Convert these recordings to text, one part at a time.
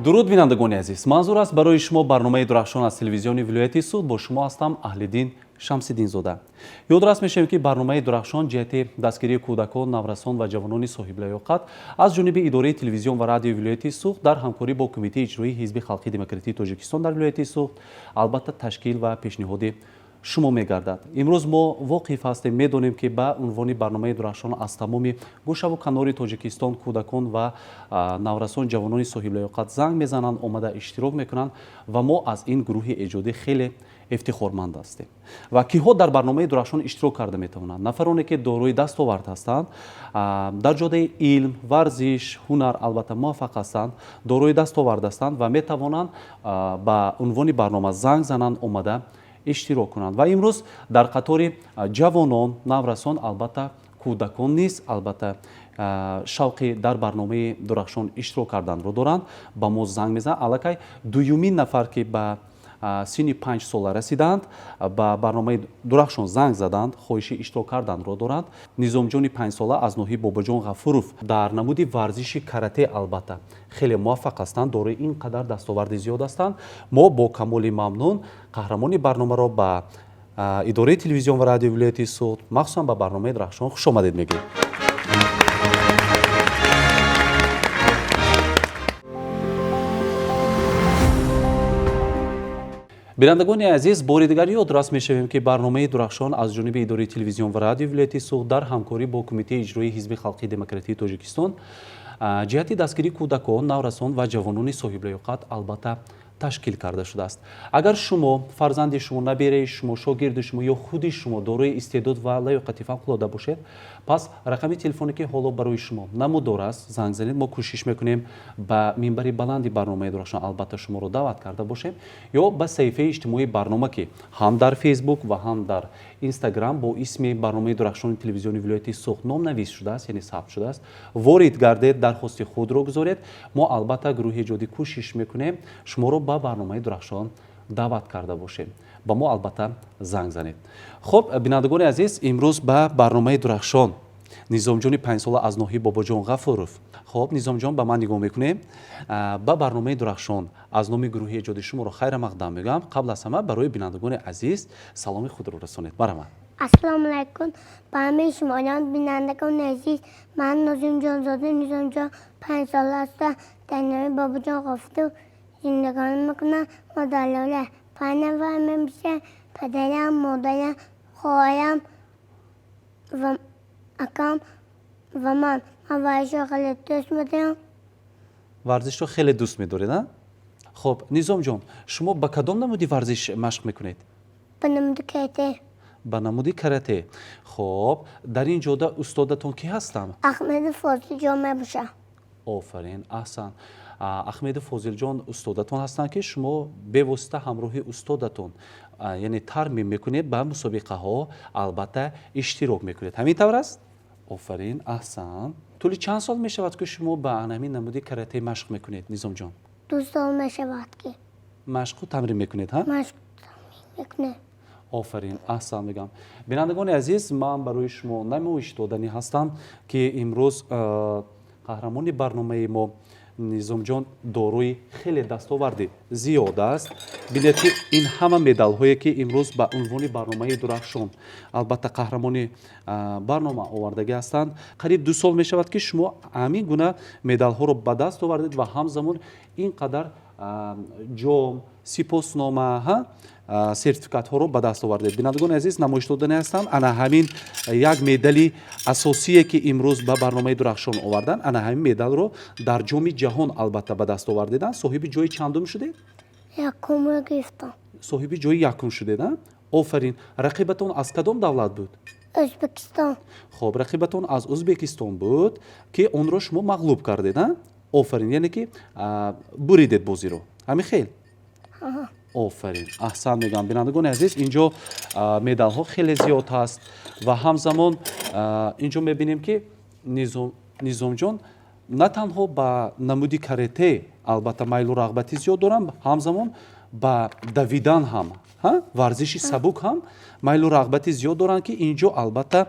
Дуруд, бинандагони азиз! Манзур аст барои шумо барномаи Дурахшон аз телевизиони вилояти Суғд. Бо шумо ҳастам Аҳлиддин Шамсиддинзода. Ёдрас мешавем, ки барномаи Дурахшон ҷиҳати дастгирии кӯдакон, наврасон ва ҷавонони соҳиблаёқат аз ҷониби идораи телевизион ва радиои вилояти Суғд дар ҳамкорӣ бо Кумитаи иҷроии Ҳизби халқии демократии Тоҷикистон дар вилояти Суғд албатта ташкил ва пешниҳоди шумо мегардад. Имрӯз мо воқиф ҳастем, медонем, ки ба унвони барномаи Дурахшон аз тамоми гӯшаву канори Тоҷикистон кӯдакон ва наврасон, ҷавонони соҳиблаёқат занг мезананд, омада иштирок мекунанд ва мо аз ин гурӯҳи эҷодӣ хеле ифтихорманд ҳастем. Ва киҳо дар барномаи Дурахшон иштирок карда метавонанд? Нафароне, ки дорои дастовард ҳастанд дар ҷодаи илм, варзиш, ҳунар, албатта муваффақ ҳастанд, дорои дастовард ҳастанд ва метавонанд ба унвони барнома занг зананд, омада иштирок кунанд. Ва имрӯз дар қатори ҷавонон, наврасон, албатта кӯдакон низ албатта шавқи дар барномаи Дурахшон иштирок карданро доранд, ба мо занг мезананд. Аллакай дуюмин нафар, ки ба синни 5 сола расиданд, ба барномаи Дурахшон занг заданд, хоҳиши иштирок карданро доранд. Низомҷони 5сола аз ноҳияи Бобоҷон Ғафуров дар намуди варзиши карате албатта хеле муваффақ ҳастанд, дорои ин қадар дастоварди зиёд ҳастанд. Мо бо камоли мамнун қаҳрамони барномаро ба идораи телевизион ва радиои вилояти Суғд, махсусан ба барномаи Дурахшон хушомадед мегӯем. Бинандагони азиз, бори дигар ёдрас мешавем, ки барномаи Дурахшон аз ҷониби идораи телевизион ва радиои вилояти Суғд дар ҳамкорӣ бо Кумитаи иҷроии Ҳизби халқии демократии Тоҷикистон ҷиҳати дастгирии кӯдакон, наврасон ва ҷавонони соҳиблаёқат албатта ташкил карда шудааст. Агар шумо, фарзанди шумо, набераи шумо, шогирди шумо ё худи шумо дорои истеъдод ва лаёқати фавқулода бошед, пас рақами телефоне, ки ҳоло барои шумо намудор аст, занг занед. Мо кӯшиш мекунем ба минбари баланди барномаи Дурахшон албатта шуморо даъват карда бошем ё ба саҳифаи иҷтимоии барнома, ки ҳам дар Фейсбук ва ҳам дар Инстаграм бо исми барномаи Дурахшони телевизиони вилояти Суғд номнавис шудааст, яъне сабт шудааст, ворид гардед, дархости худро гузоред. Мо албатта гурӯҳи эҷодӣ кӯшиш мекунем шуморо ба барномаи Дурахшон даъват карда бошем. Ба мо албатта занг занед. Хуб, бинандагони азиз, имрӯз ба барномаи Дурахшон Низомҷони 5сола аз ноҳияи Бобоҷон Ғафуров. Хуб, Низомҷон, ба ман нигоҳ мекунем. Ба барномаи Дурахшон аз номи гурӯҳи эҷоди шуморо хайрамақдам мегӯям. Қабл аз ҳама барои бинандагони азиз саломи худро расонед, марҳамат. Ассалому алайкум ба ҳамаи шумоён, бинандагони азиз. Ман Нозимҷонзода Низомҷон, 5сола ҳастам, дар ноҳияи Бобоҷон Ғафуров зиндагонӣ мекунам. Мо дар оила 5 нафар мебошем: падарам, модарам, хоҳарам ва акам ва ман. Ман варзишро хеле дӯст медорам. Варзишро хеле дӯст медоред, а? Хуб, Низомҷон, шумо ба кадом намуди варзиш машқ мекунед? Ба намуди карате. Ба намуди карате. Хуб, дар ин ҷода устодатон кӣ ҳастанд? Ахмедов Фозилҷон мебошад. Офарин, аҳсан. Ахмедов Фозилҷон устодатон ҳастанд, ки шумо бевосита ҳамроҳи устодатон, яъне тармим мекунед, ба мусобиқаҳо албатта иштирок мекунед. Ҳамин тавр аст? Офарин, аҳсан. Тӯли чанд сол мешавад, ки шумо ба ҳамин намуди карате машқ мекунед, Низомҷон? 2 сол мешавад, ки машқу тамрин мекунед, ҳа? Машқ тамрин мекунем. Офарин, аҳсан мегӯям. Бинандагони азиз, ман барои шумо намоиш доданӣ ҳастам, ки имрӯз қаҳрамони барномаи мо Низомҷон дорои хеле дастоварди зиёд аст. Бинед, ки ин ҳама медалҳое, ки имрӯз ба унвони барномаи Дурахшон албатта қаҳрамони барнома овардагӣ ҳастанд. Қариб 2 сол мешавад, ки шумо ҳамин гуна медалҳоро ба даст овардед ва ҳамзамон ин қадар ҷом, сипоснома, сертификатҳоро ба даст овардед. Бинандагони азиз, намоиш додани ҳастам ана ҳамин як медали асосие, ки имрӯз ба барномаи Дурахшон овардан. Ана ҳамин медалро дар Ҷоми ҷаҳон албатта ба даст овардедан. Соҳиби ҷои чандум шудед? Якумро гирифтам. Соҳиби ҷои якум шудед, а? Офарин. Рақибатон аз кадом давлат буд? Ӯзбекистон. Хуб, рақибатон аз Ӯзбекистон буд, ки онро шумо мағлуб кардед, а? Офарин, яъне ки буридед бозиро, ҳамин хел? Офарин, аҳсан мегӯям. Бинандагони азиз, инҷо медалҳо хеле зиёд ҳаст ва ҳамзамон инҷо мебинем, ки Низомҷон на танҳо ба намуди карате албатта майлу рағбати зиёд доранд, ҳамзамон ба давидан ҳам, варзиши сабук ҳам майлу рағбати зиёд доранд, ки инҷо албатта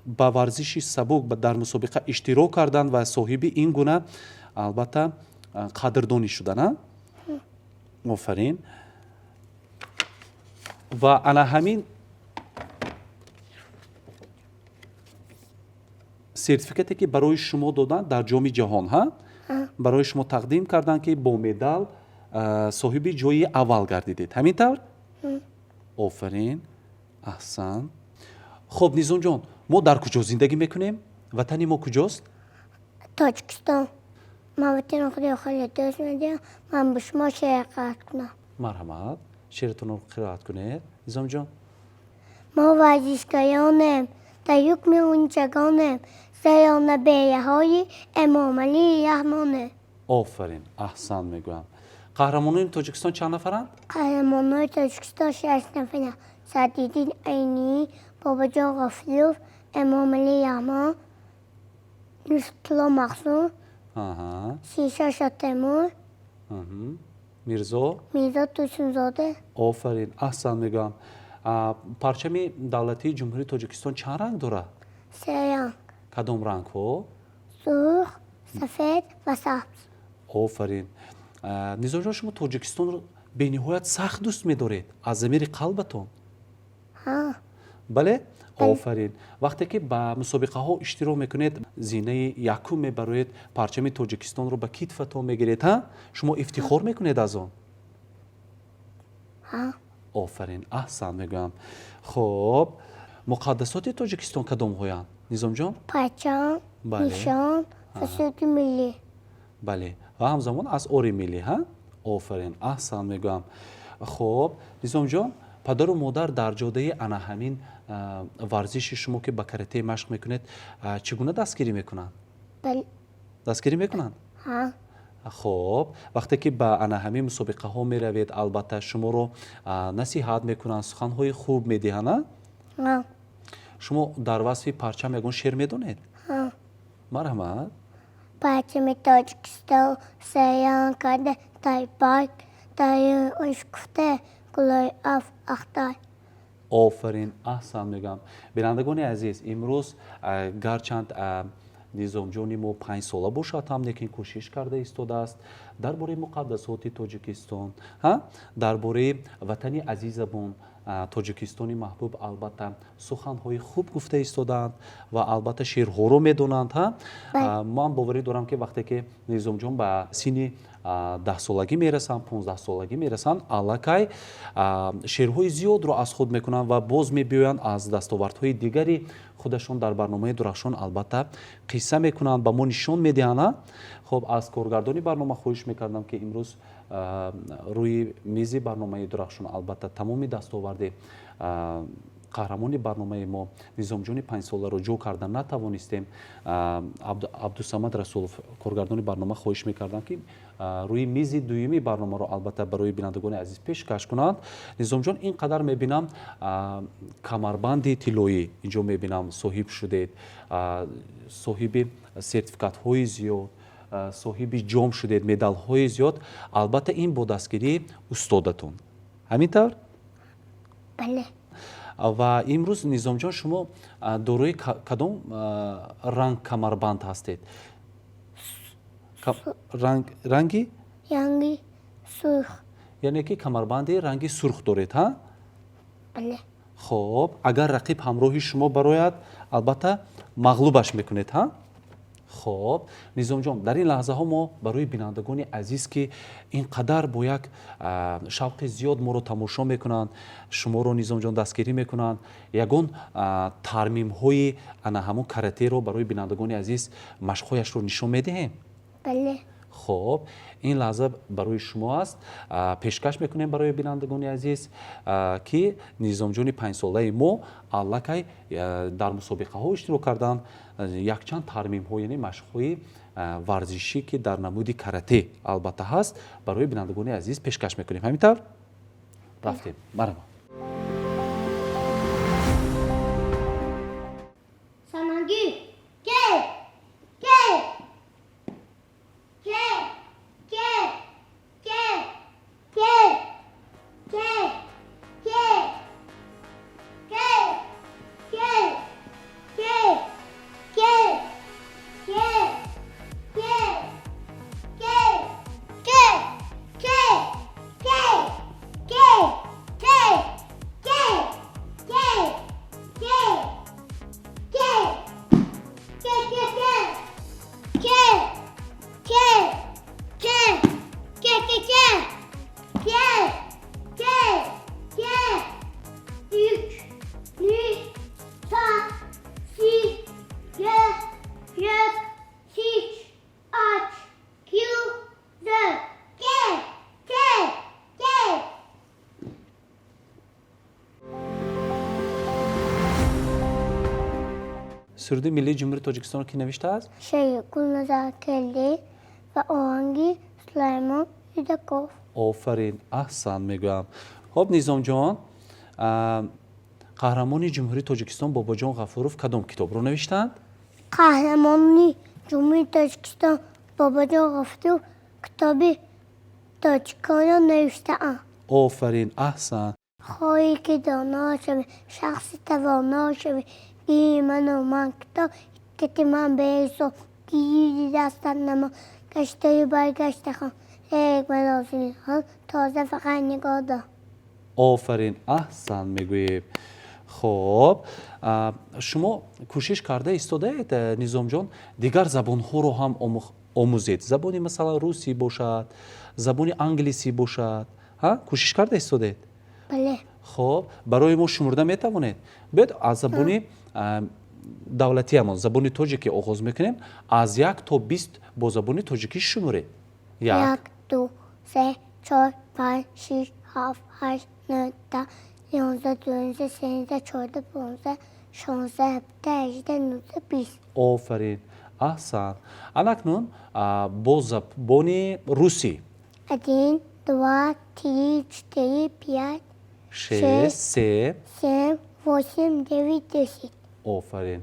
ба варзиши сабук дар мусобиқа иштирок карданд ва соҳиби ин гуна албатта Қадрдонӣ шудан, а? Офарин. Ва ана ҳамин сертификате, ки барои шумо доданд дар Ҷоми ҷаҳон, ҳа, барои шумо тақдим карданд, ки бо медал соҳиби ҷои аввал гардидед, ҳамин тавр? Офарин, аҳсан. Хуб, Низомҷон, мо дар куҷо зиндагӣ мекунем? Ватани мо куҷост? Тоҷикистон. Ман ватани худро хеле дӯст медорам. Ман ба шумо шеър қироат кунам. Марҳамат, шеъратонро қироат кунед, Низомҷон. Мо варзишгаронем, дар ҳукми ғунчагонем, зеро набераҳои Эмомалӣ Раҳмонем. Офарин, аҳсан мегӯям. Қаҳрамонони Тоҷикистон чанд нафаранд? Қаҳрамонони Тоҷикистон шаш нафаранд: Садриддин Айнӣ, Бобоҷон Ғофуров, Эмомалӣ Раҳмон, Нусратулло Маҳсум, Ширшоҳ Шотемур, Мирзо Мирзо Турсунзода. Офарин, аҳсан мегӯям. Парчами давлатии Ҷумҳурии Тоҷикистон чанд ранг дорад? Се ранг. Кадом рангҳо? Сурх, сафед ва сабз. Офарин. Низомҷон, шумо Тоҷикистонро бениҳоят сахт дӯст медоред аз замири қалбатон? Ҳа. Бале, офарин. Вақте ки ба мусобиқаҳо иштирок мекунед, зинаи якум мебароед, парчами Тоҷикистонро ба китфатон мегиред, ҳа, шумо ифтихор мекунед аз он? Ҳа. Офарин, аҳсан мегӯям. Хуб, муқаддасоти Тоҷикистон кадомҳоянд, Низомҷон? Парчам, нишон ва суруди миллӣ. Бале, ва ҳамзамон асъори миллӣ, ҳа. Офарин, аҳсан мегӯям. Хуб, Низомҷон, падару модар дар ҷодаи ана ҳамин варзиши шумо, ки ба карате машқ мекунед, чӣ гуна дастгирӣ мекунанд? Дастгирӣ мекунанд? Ҳа. Хуб, вақте ки ба ана ҳамин мусобиқаҳо меравед, албатта, шуморо насиҳат мекунанд, суханҳои хуб медиҳанд, а? Шумо дар васфи парчам ягон шеър медонед? Ҳа. Марҳамат. Парчами Тоҷикистон серанг карда тайпай, дар он шукуфта гулои аф ахтар. Офарин, аҳсан мегӯям. Бинандагони азиз, имрӯз гарчанд Низомҷони мо 5-сола бошад ҳам, лекин кӯшиш карда истодааст дар бораи муқаддасоти Тоҷикистон, ҳа, дар бораи ватани азизамон, Тоҷикистони маҳбуб, албатта, суханҳои хуб гуфта истодаанд ва албатта шеърҳоро медонанд, ҳа. Ман боварӣ дорам, ки вақте ки Низомҷон ба синни 10-солагӣ мерасанд, 15-солагӣ мерасанд, аллакай шеърҳои зиёдро аз худ мекунанд ва боз мебиёянд, аз дастовардҳои дигари худашон дар барномаи Дурахшон албатта қисса мекунанд, ба мо нишон медиҳанд. Хуб, аз коргардони барнома хоҳиш мекардам, ки имрӯз рӯи мизи барномаи Дурахшон албатта тамоми дастоварди қаҳрамони барномаи мо Низомҷони 5-соларо ҷо карда натавонистем. Абдусамад Расулов, коргардони барнома, хоҳиш мекардам, ки рӯи мизи дуюми барномаро албатта барои бинандагони азиз пешкаш кунанд. Низомҷон, ин қадар мебинам, камарбанди тиллоӣ инҷо мебинам, соҳиб шудед, соҳиби сертификатҳои зиёд, соҳиби ҷом шудед, медалҳои зиёд. Албатта, ин бо дастгирии устодатон, ҳамин тавр? Бале. Ва имрӯз, Низомҷон, шумо дорои кадом ранг камарбанд ҳастед? Ранги? Ранги сурх. Яъне ки камарбанди ранги сурх доред, ҳа? Бале. Хоб, агар рақиб ҳамроҳи шумо барояд, албатта, мағлубаш мекунед, ҳа. Хоб, Низомҷон, дар ин лаҳзаҳо мо барои бинандагони азиз, ки ин қадар бо як шавқи зиёд моро тамошо мекунанд, шуморо, Низомҷон, дастгирӣ мекунанд, ягон тармимҳои ана ҳамон каратеро барои бинандагони азиз машқҳояшро нишон медиҳем? Бале. Хоб, ин лаҳза барои шумо аст. Пешкаш мекунем барои бинандагони азиз, ки Низомҷони 5-солаи мо аллакай дар мусобиқаҳо иштирок карданд, якчанд тармимҳо, яъне машқҳои варзишӣ, ки дар намуди карате албатта ҳаст, барои бинандагони азиз пешкаш мекунем. Ҳамин тавр, рафтем, марҳамат. Саманги ке ке ке ке ке ке ке ке ке ке ке ке ке ке ке. Суруди миллии Ҷумҳурии Тоҷикистонро ки навиштааст? Шеъри Гулназар Келдӣ ва оҳанги Сулаймон Юдаков. Офарин, аҳсан мегӯям. Хоб, Низомҷон, қаҳрамони Ҷумҳурии Тоҷикистон Бобоҷон Ғафуров кадом китобро навиштаанд? Қаҳрамони Ҷумҳурии Тоҷикистон Бобоҷон Ғафуров китоби тоҷиконро навиштаанд. Офарин, аҳсан. Хоҳӣ ки доно шавӣ, шахси тавоно шавӣ, гири ману ман китоб, ҳикмати ман беҳисоб, гири дастат намо, гаштаю баргашта хон, лек ба хон, тоза фақат нигоҳ дор. Офарин, аҳсан мегӯем. Хоб, шумо кӯшиш карда истодаед, Низомҷон, дигар забонҳоро ҳам омӯзед? Забони, масалан, русӣ бошад, забони англисӣ бошад, кӯшиш карда истодаед? Бале. Хоб, барои мо шумурда метавонед? Биёед, аз забони давлатиамон, забони тоҷикӣ оғоз мекунем. Аз 1 то 20 бо забони тоҷикӣ шумуред. 1, 2, 3, 4, 5, 6, 7, 8, 9, 10, 11, 12, 13, 14, 15, 16, 17, 18, 19, 20. Офарин, аҳсан. Анакнун бо забони русӣ. 1, 2, 3, 4, 5, 6, 7, 7, 8, 9, 10. Офарин.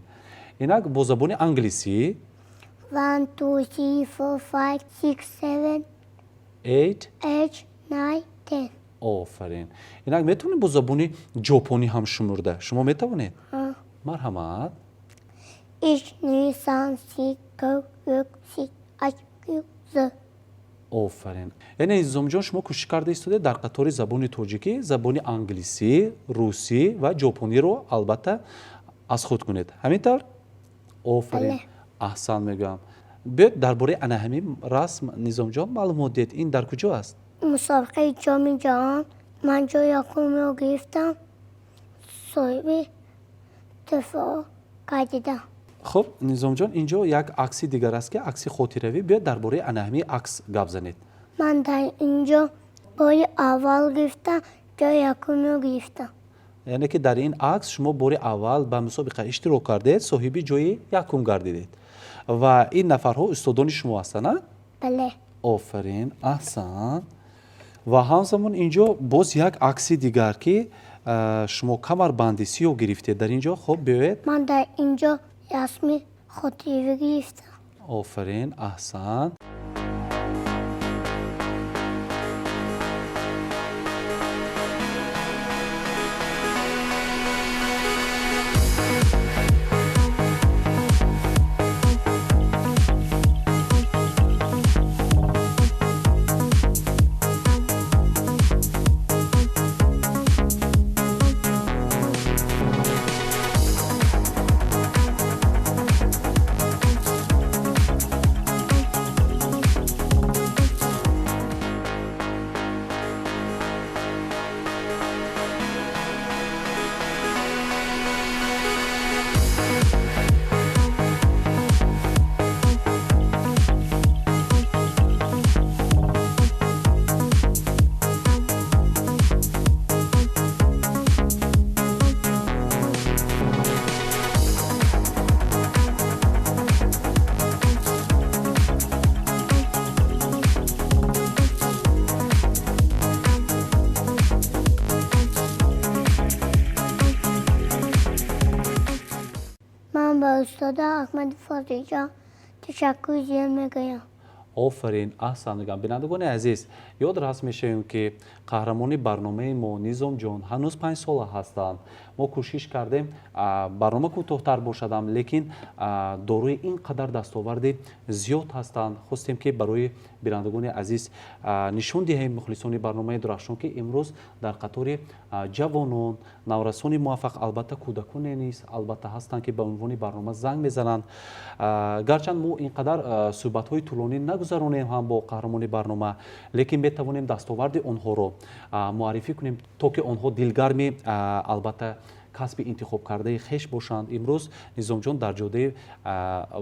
Инак бо забони англисӣ. 1, 2, 3, 4, 5, 6, 7, 8, 8, 9, 10. Офарин. Инак метавонед бо забони ҷопонӣ ҳам шумурда? Шумо метавонед? Марҳамат. 1, 2, 3, 4, 5, 6, 7, 8, 9, 10. Офарин. Яъне, Низомҷон, шумо кӯшиш карда истодаед дар қатори забони тоҷикӣ забони англисӣ, русӣ ва ҷопониро албатта аз худ кунед. Ҳамин тавр? Офарин, аҳсан мегӯям. Биёед, дар бораи ана ҳамин расм, Низомҷон, маълумот диҳед. Ин дар куҷо аст? Мусобиқаи Ҷоми ҷаҳон ман ҷои якумро гирифтам, соҳиби тӯҳфаҳо гардидам. Хуб, Низомҷон, инҷо як акси дигар аст, ки акси хотиравӣ. Биёед, дар бораи ана ҳамин акс гап занед. Ман дар инҷо бори аввал гирифтам, ҷои якумро гирифтам. Яъне ки дар ин акс шумо бори аввал ба мусобиқа иштирок кардед, соҳиби ҷои якум гардидед ва ин нафарҳо устодони шумо ҳастанд, а? Бале. Офарин, аҳсан. Ва ҳамзамон инҷо боз як акси дигар, ки шумо камарбанди сиёҳ гирифтед дар инҷо. Хуб, биёед. Ман дар инҷо расми хотиравӣ гирифтам. Офарин, аҳсан. Ман ба устода Аҳмади Фозилҷон ташаккури зиёд мегӯям. Офарин, аҳсан мегӯям. Бинандагони азиз, ёд раст мешавем, ки қаҳрамони барномаи мо Низомҷон ҳанӯз 5 сола ҳастанд. Мо кӯшиш кардем, барнома кӯтоҳтар бошадам, лекин дорои ин қадар дастоварди зиёд ҳастанд. Хостем, ки барои бинандагони азиз нишон диҳем, мухлисони барномаи Дурахшон, ки имрӯз дар қатори ҷавонон, наврасони муваффақ, албатта, кӯдаконе низ албатта ҳастанд, ки ба унвони барнома занг мезананд. Гарчанд мо ин қадар суҳбатҳои тӯлонӣ нагузаронем ҳам бо қаҳрамони барнома, лекин метавонем дастоварди онҳоро муаррифӣ кунем, то ки онҳо дилгарми, албатта, касби интихобкардаи хеш бошанд. Имрӯз Низомҷон дар ҷодаи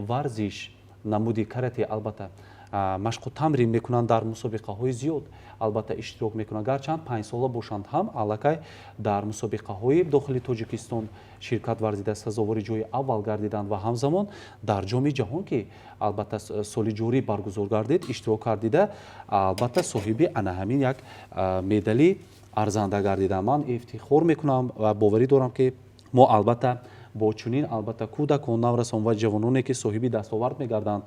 варзиш, намуди карате, албатта, Машқу тамрин мекунанд, дар мусобиқаҳои зиёд албатта иштирок мекунанд. Гарчанд 5-сола бошанд ҳам, аллакай дар мусобиқаҳои дохили Тоҷикистон ширкат варзида, сазовори ҷои аввал гардиданд ва ҳамзамон дар Ҷоми ҷаҳон, ки албатта соли ҷорӣ баргузор гардид, иштирок кардида, албатта соҳиби ана ҳамин як медали арзанда гардиданд. Ман ифтихор мекунам ва боварӣ дорам, ки мо албатта бо чунин албатта кӯдакон, наврасон ва ҷавононе, ки соҳиби дастовард мегарданд,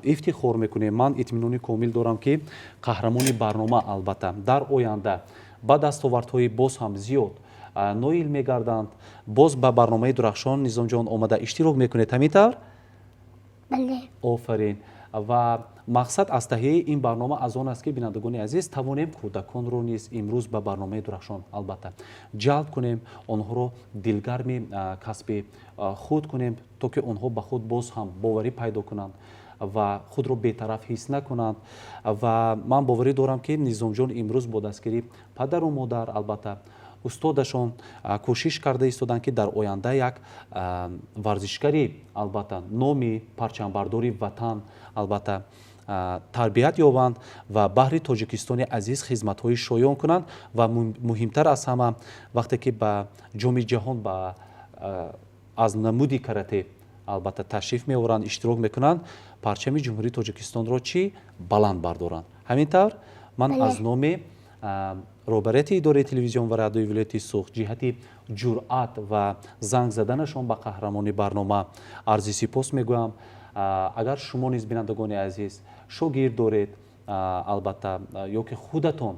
ифтихор мекунем. Ман итминони комил дорам, ки қаҳрамони барнома албатта дар оянда ба дастовардҳои боз ҳам зиёд ноил мегарданд. Боз ба барномаи Дурахшон, Низомҷон, омада иштирок мекунед, ҳамин тавр? Бале. Офарин! Ва мақсад аз таҳияи ин барнома аз он аст, ки, бинандагони азиз, тавонем кӯдаконро низ имрӯз ба барномаи Дурахшон албатта ҷалб кунем, онҳоро дилгарми касби худ кунем, то ки онҳо ба худ боз ҳам боварӣ пайдо кунанд ва худро бетараф ҳис накунанд. Ва ман боварӣ дорам, ки Низомҷон имрӯз бо дастгирии падару модар, албатта устодашон кӯшиш карда истоданд, ки дар оянда як варзишгари албатта номи парчамбардори ватан албатта тарбият ёбанд ва баҳри Тоҷикистони азиз хизматҳои шоён кунанд. Ва муҳимтар аз ҳама, вақте ки ба Ҷоми ҷаҳон ба аз намуди карате албатта ташриф меоранд, иштирок мекунанд, парчами Ҷумҳурии Тоҷикистонро чӣ баланд бардоранд. Ҳамин тавр, ман аз номи роҳбарияти идораи телевизион ва радиои вилояти Суғд ҷиҳати ҷуръат ва занг заданашон ба қаҳрамони барнома арзи сипос мегӯям. Агар шумо низ, бинандагони азиз, шогирд доред албатта ё ки худатон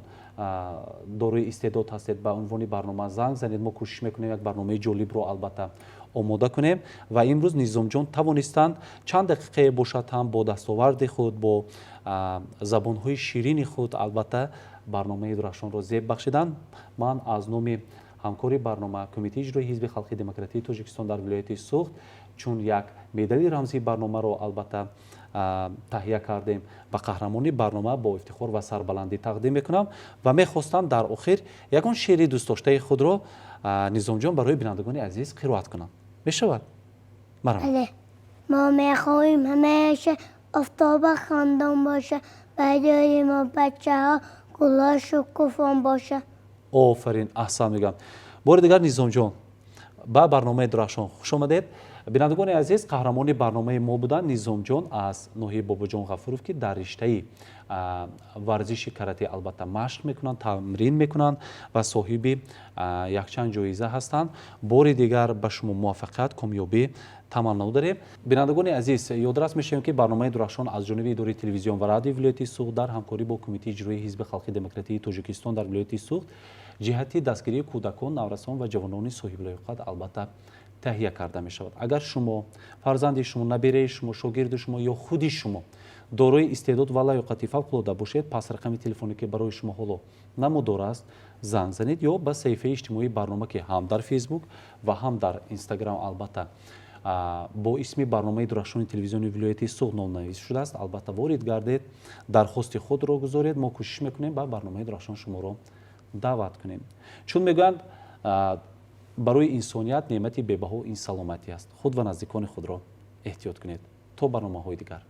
дорои истеъдод ҳастед, ба унвони барнома занг занед. Мо кӯшиш мекунем як барномаи ҷолибро албатта омода кунем. Ва имрӯз Низомҷон тавонистанд чанд дақиқае бошад ҳам бо дастоварди худ, бо забонҳои ширини худ албатта барномаи Дурахшонро зеб бахшиданд. Ман аз номи ҳамкори барнома, Кумитаи иҷрои Ҳизби халқи демократии Тоҷикистон дар вилояти Суғд, чун як медали рамзии барномаро албатта таҳия кардем, ба қаҳрамони барнома бо ифтихор ва сарбаландӣ тақдим мекунам. Ва мехостам дар охир ягон шеъри дӯстдоштаи худро Низомҷон барои бинандагони азиз қироат кунам. Мешавад? Марҳамат. Мо мехоҳем ҳамеша офтоба хандон боша, барои мо бачаҳо гулҳо шукуфон боша. Офарин, аҳсан мегӯям. Бори дигар, Низомҷон, ба барномаи Дурахшон хуш омадед. Бинандагони азиз, қаҳрамони барномаи мо буданд Низомҷон аз ноҳияи Бобоҷон Ғафуров, ки дар риштаи варзиши карате албатта машқ мекунанд, тамрин мекунанд ва соҳиби якчанд ҷоиза ҳастанд. Бори дигар ба шумо муваффақият, комёбӣ таманно дорем. Бинандагони азиз, ёдрас мешавем, ки барномаи Дурахшон аз ҷониби идораи телевизион ва радиои вилояти Суғд дар ҳамкорӣ бо Кумитаи иҷроии Ҳизби халқи демократии Тоҷикистон дар вилояти Суғд ҷиҳати дастгирии кӯдакон, наврасон ва ҷавонони соҳиблаёқат албатта таҳия карда мешавад. Агар шумо, фарзанди шумо, набераи шумо, шогирди шумо ё худи шумо дорои истеъдод ва лаёқати фавқулода бошед, пас рақами телефоне, ки барои шумо ҳоло намудор аст, занг занед ё ба саҳифаи иҷтимоии барнома, ки ҳам дар Фейсбук ва ҳам дар Инстаграм албатта бо исми барномаи Дурахшони телевизиони вилояти Суғд номнавис шудааст, албатта ворид гардед, дархости худро гузоред. Мо кӯшиш мекунем ба барномаи Дурахшон шуморо даъват кунем. Чун мегӯянд, барои инсоният неъмати бебаҳо ин саломатӣ аст. Худ ва наздикони худро эҳтиёт кунед. То барномаҳои дигар.